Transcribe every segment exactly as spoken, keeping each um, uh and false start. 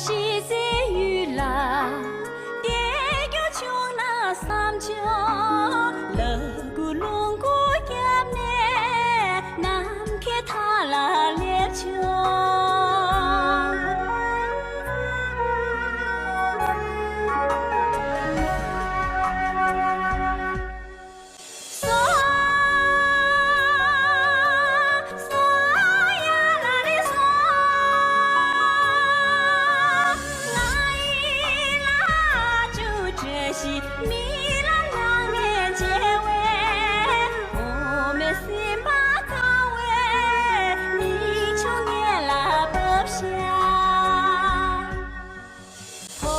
ཤེས་ཚེ་ཡུལ་ལ་བསྡད་རྒྱུ་བྱུང་ན་བསམ་བྱུང་། ལ་སྐུ་ལུང་སྐུ་བརྒྱབ་ནས་ནམ་མཁའི་མཐའ་ལ་སླེབས་བྱུང་། སོ། སོ་ཡ་ལ་རེ་སོ། ང་ཡི་ལ་ཅུ་བཀྲ་ཤིས་མི་ལ་ལ་ངན་བྱེད་བས། འོ་མའི་སེམས་པ་དགའ་བས་མི་ཆུང་ངེད་ལ་བབས་ཤག་ཕོ་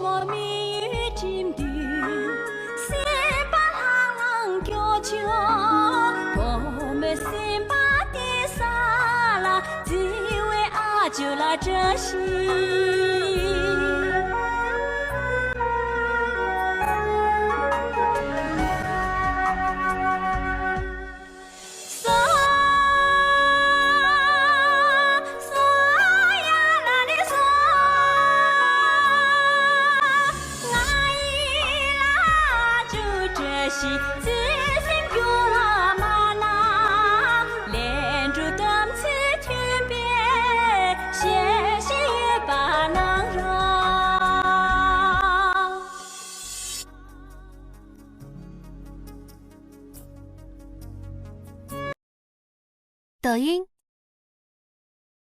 མོ་མི་ཡུལ་འགྲིམ་དུས་སེམས་པ་ལྷང་ལྷང་སྐྱོ་བྱུང་། ཕོ་མོའི་སེམས་པ་བདེ་ས་ལ་བརྩེ་བའི་ཨ་ཇོ་ལ་བཀྲ་ཤིས། སོ། སོ་ཡ་ལ་ནི་སོ། ང་ཡི་ལ་ཅུ་བཀྲ་ཤིས་བརྩེ་སེམས་སྐྱོ་བ་མ་ན། ལན་གྲུ་དམ་ཚིག་མཐུན་པའི་ཞལ་བཞེས་ཡོད་པ་གནང་རོགས། 抖音，